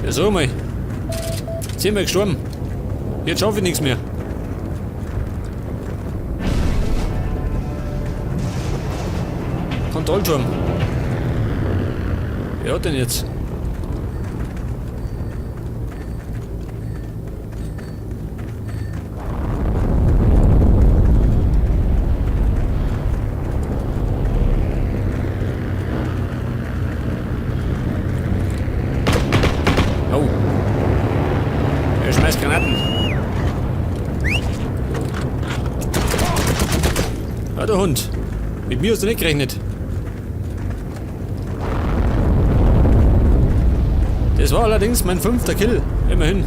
Ja, sag mal. 10-mal gestorben. Jetzt schaffe ich nichts mehr. Kontrollturm. Wer hat denn jetzt? Oh. Er schmeißt Granaten. Ah, der Hund. Mit mir hast du nicht gerechnet. Das war allerdings mein 5. Kill. Immerhin.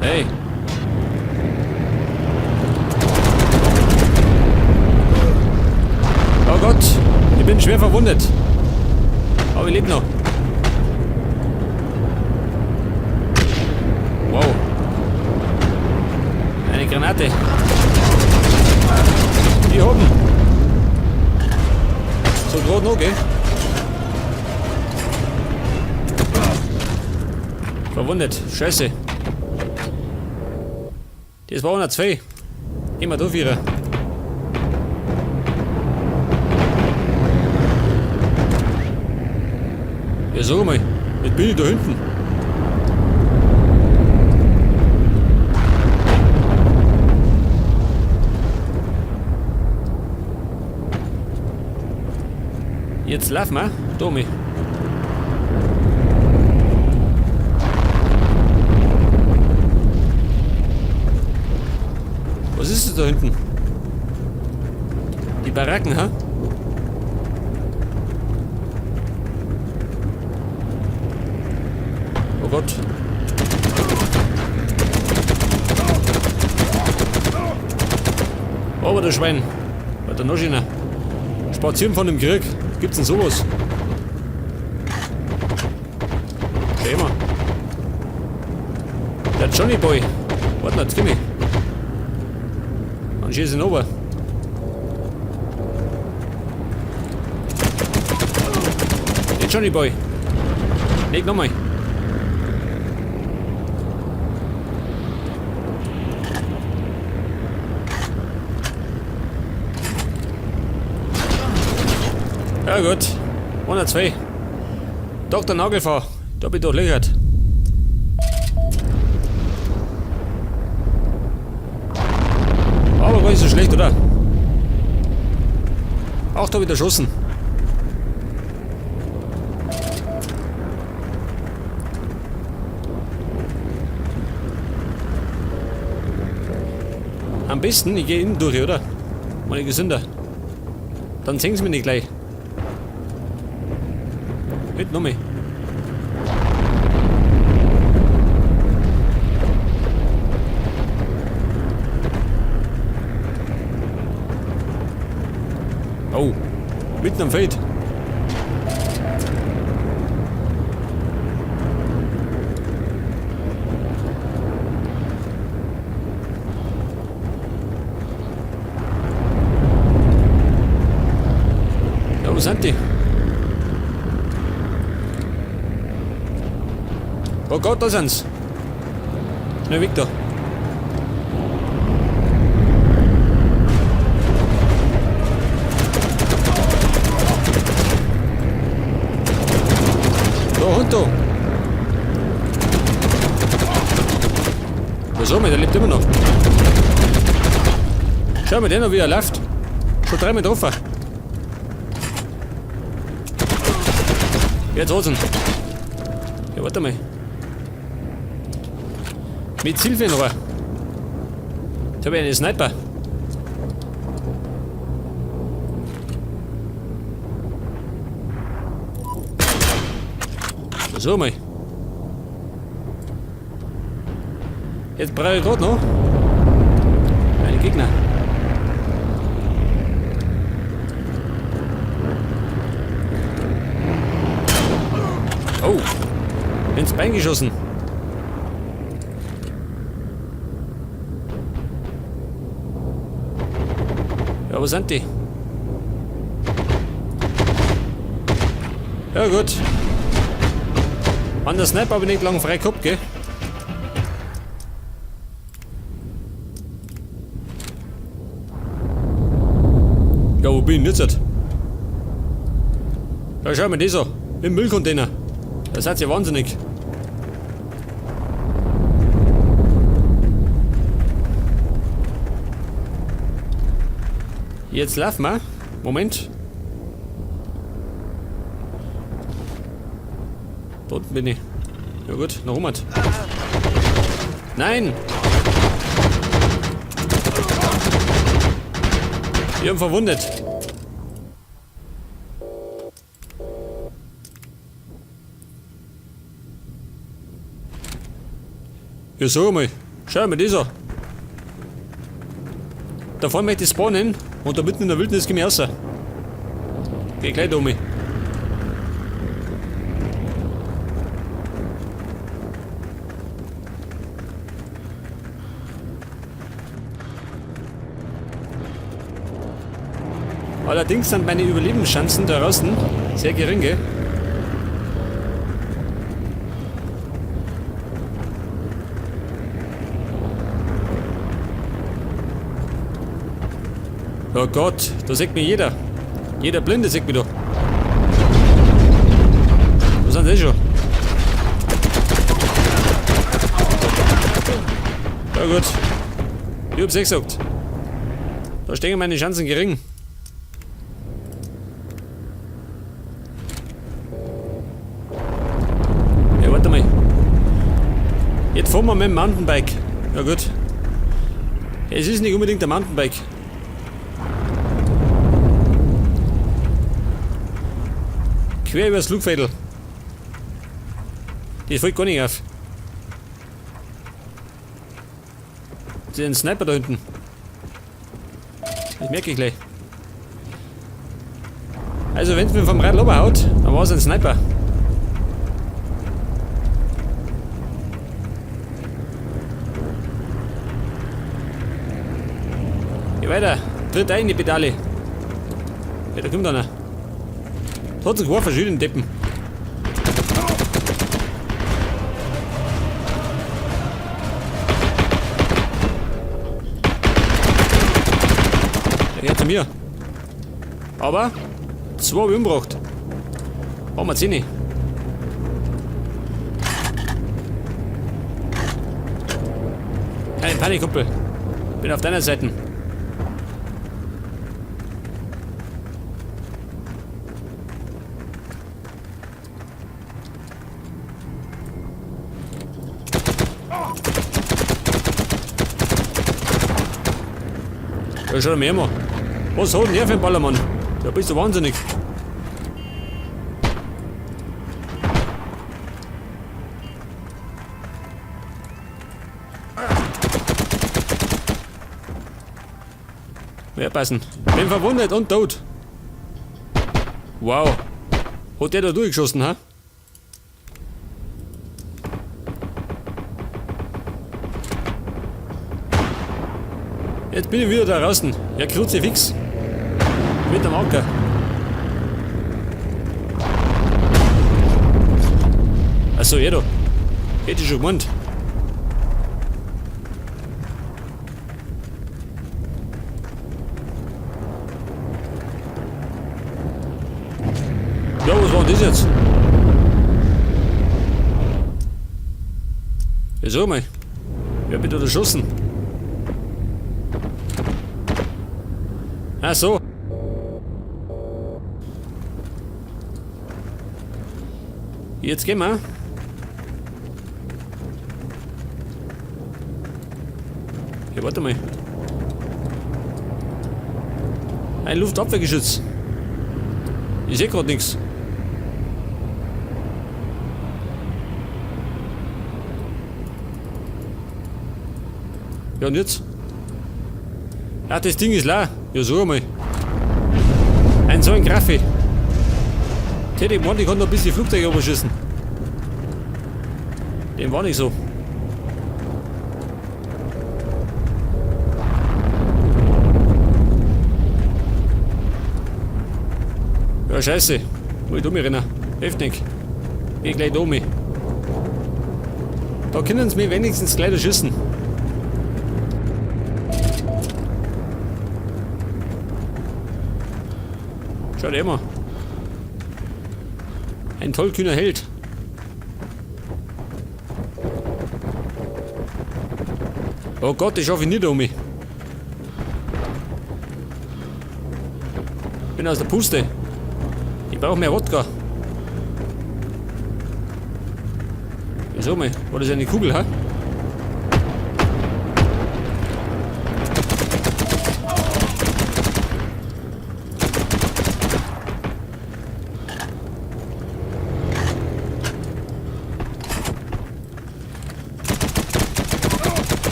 Hey. Oh Gott, ich bin schwer verwundet. Aber ich lebe noch. Wow. Eine Granate. Die oben. So grad noch, gell? Verwundet. Scheiße. Das war 102. Geh mal durch, Vierer. Ja, sag mal, jetzt bin ich da hinten. Jetzt laufen wir. Da mal. Was ist das da hinten? Die Baracken, ha? Oh Gott. Aber der Schwein. Warte, noch schöner. Spazieren von dem Krieg. Gibt's denn sowas? Schau mal. Der Johnny Boy. Warte, jetzt komm ich. Dann schieß ich ihn runter. Der Johnny Boy. Leg nochmal. Ja gut. 102. Doktor Nagelfahr, da bin ich durchlöchert. Aber gar nicht so schlecht, oder? Auch da wieder erschossen. Am besten, ich geh innen durch, oder? Meine gesünder. Dann sehen sie mich nicht gleich. Nicht noch mehr. Oh, mitten am Feld. Ja, wo sind die? Oh Gott, da sind's. Schnell weg da. Da, Hund da. Wieso, der lebt immer noch. Schau mal, der noch, wie er läuft. Schon dreimal getroffen. Jetzt hat's ihn. Ja, warte mal. Mit Zielfernrohr. Jetzt hab ich einen Sniper. So mal. Jetzt brauche ich grad noch einen Gegner. Oh, ins Bein geschossen. Ja, wo sind die? Ja gut. An der Sniper habe ich nicht lange frei gehabt, gell? Ja, wo bin ich denn jetzt? Da schau mir das an. Im Müllcontainer. Da seid ihr wahnsinnig. Jetzt laufen wir. Moment. Dort bin ich. Ja gut, noch jemand. Nein! Wir haben verwundet. Ja, sag mal. Schau mal das an. Da vorne möchte ich spawnen und da mitten in der Wildnis geh ich raus. Geh gleich da um mich. Allerdings sind meine Überlebenschancen da draußen sehr gering, gell? Oh Gott, da sieht mich jeder. Jeder Blinde sieht mich da. Wo sind sie schon? Ja gut. Ich hab's eh gesagt. Da stehen meine Chancen gering. Ja, warte mal. Jetzt fahren wir mit dem Mountainbike. Ja gut. Es ist nicht unbedingt ein Mountainbike. Quer übers Flugfeld. Das fällt gar nicht auf. Das ist ein Sniper da hinten. Das merke ich gleich. Also wenn's mir vom Radl runterhaut, dann war's ein Sniper. Geh weiter, tritt ein in die Pedale. Ja, da kommt einer. Da hat sich geworfen, schön den Deppen. Der gehört zu mir. Aber 2 hab ich umgebracht. Haben wir 10. Keine Panik, Kumpel. Bin auf deiner Seite. Ja, schau mir mal. Was hat denn der für ein Ballermann? Da bist du wahnsinnig. Wer passen? Bin verwundet und tot. Wow. Hat der da durchgeschossen, ha? Jetzt bin ich wieder da draußen. Ja, Kruzifix. Mit dem Anker. Achso, ja da. Hätte ich schon gemeint. Ja, was war denn das jetzt? Ja, sag mal. Wer hat mich da erschossen? Ach so. Jetzt gehen wir. Ja, warte mal. Ein Luftabwehrgeschütz. Ich seh grad nix. Ja, und jetzt? Ach, das Ding ist leer. Ja, so einmal. Ein so ein Graffi. Hätte ich gemeint, ich kann noch ein bisschen Flugzeuge überschießen. Dem war nicht so. Ja, scheiße. Muss ich da rennen. Hilft nicht. Geh gleich da um. Da können sie mich wenigstens gleich erschießen. Schaut immer. Ein tollkühner Held. Oh Gott, ich schaffe nicht um mich. Bin aus der Puste. Ich brauche mehr Wodka. Wieso mal? War das eine Kugel, ha?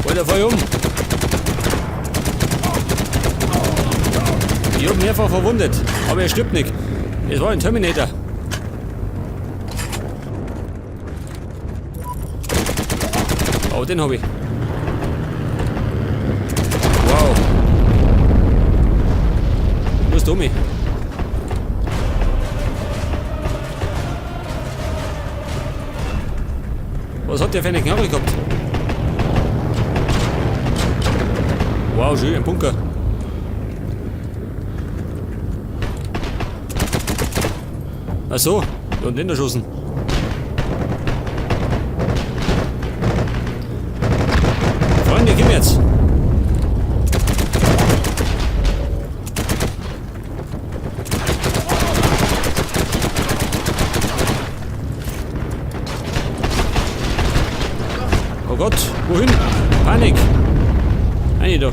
Alter, fahr um! Ich hab mehrfach verwundet, aber er stirbt nicht. Es war ein Terminator. Oh, den hab ich. Wow. Wo ist Tommy? Was hat der für eine Knarre gehabt? Wow, schön, ein Bunker. Ach so, und den erschossen. Freunde, komm jetzt. Oh Gott, wohin? Panik! Eine da.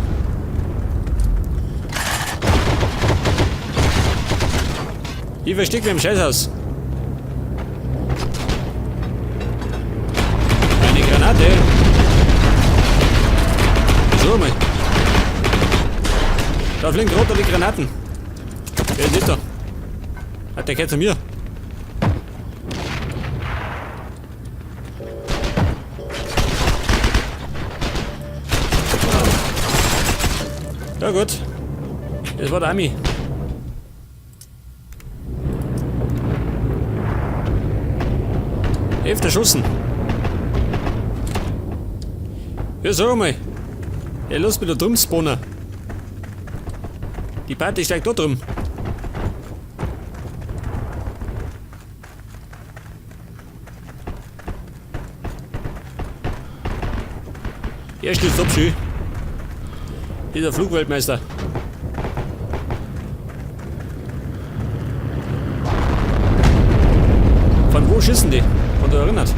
Ich versteck mich im Scheißhaus. Eine Granate. So mal. Da fliegen gerade die Granaten. Wer ist das da? Hat der gehört zu mir. Ja gut. Das war der Ami. Elf erschossen. Ja, sag mal. Ja, lass mich da drum spawnen. Die Party steigt da drum. Er stürzt ab, schön. Dieser Flugweltmeister. Von wo schießen die? Von da erinnert.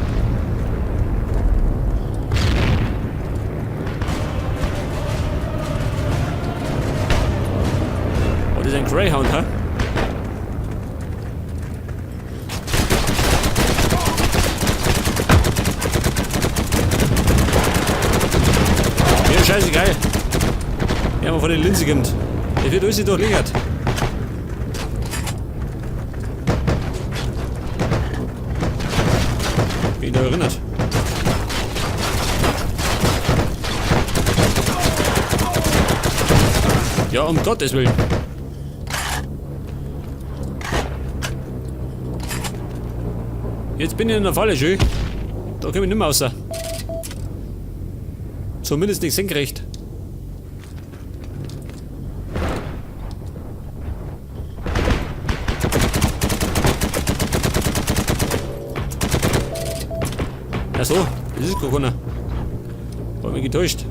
Oh, das ist ein Greyhound, hä? Ja, scheißegal. Ja, man von den Linse kommt. Der wird alles durchlöchert. Bin ich da erinnert. Ja, um Gottes Willen. Jetzt bin ich in der Falle, schön. Da komm ich nicht mehr raus. Zumindest nicht senkrecht. Ach so, das ist gar keiner. Hab mich getäuscht.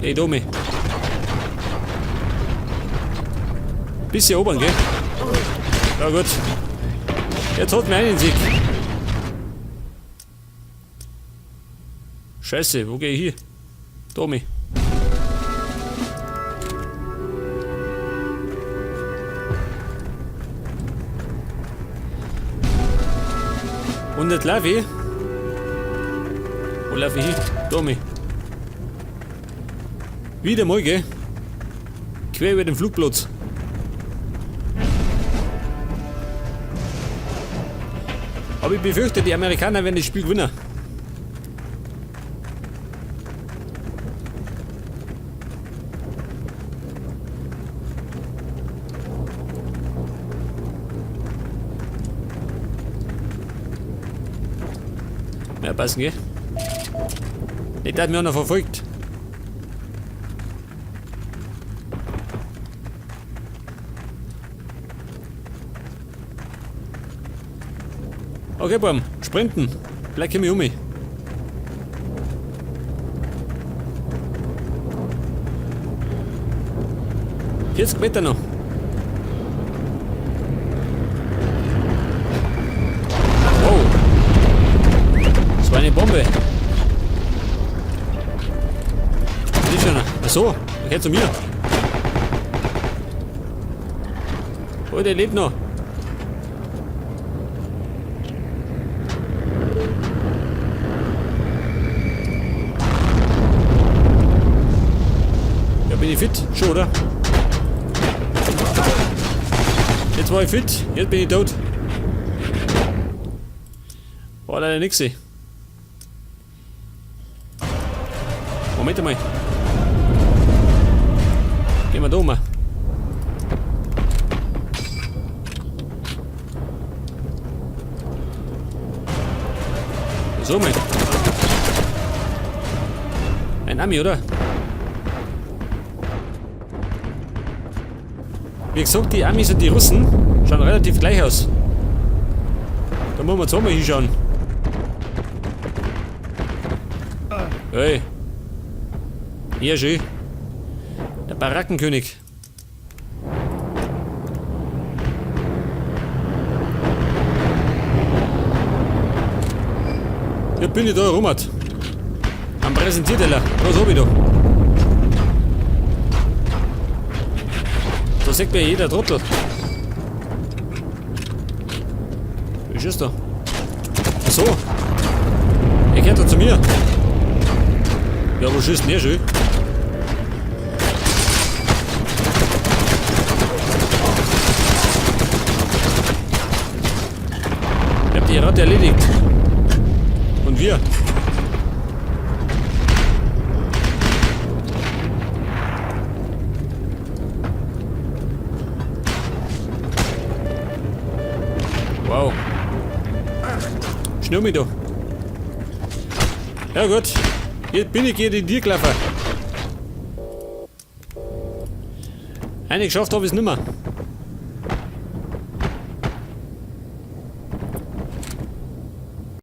Ey, Domi. Bisschen oben, gell? Ja gut. Jetzt hat mir einen Sieg. Scheiße, wo geh ich hin? Domi. Und nicht lauf ich? Wo lauf ich hin? Domi. Wieder mal, gell? Quer über den Flugplatz. Aber ich befürchte, die Amerikaner werden das Spiel gewinnen. Aufpassen, gell? Nicht, dass mich einer verfolgt. Okay, Baum, sprinten. Vielleicht komme ich um mich. 40 Meter noch. Wow. Das war eine Bombe. Nicht schon. Ach so, er gehört zu mir. Oh, der lebt noch. Ja, bin ich fit? Schon, oder? Jetzt war ich fit, jetzt bin ich tot. War leider nix. Moment einmal. Gehen wir da um. So mal. Ein Ami, oder? Wie gesagt, die Amis und die Russen schauen relativ gleich aus. Da muss man zweimal hinschauen. Hey. Ja, schön. Der Barackenkönig. Ja, bin ich da rum. Am Präsentierteller. Was hab ich da? Da sieht mir jeder Trottel. Wie ist da? Ach so. Er gehört da zu mir. Ja, wo schießt denn er schon? Ich hab die Ratte erledigt. Und wir. Wow. Schnur mich da. Ja gut. Jetzt bin ich gegen die gelaufen. Eine geschafft habe ich es nimmer.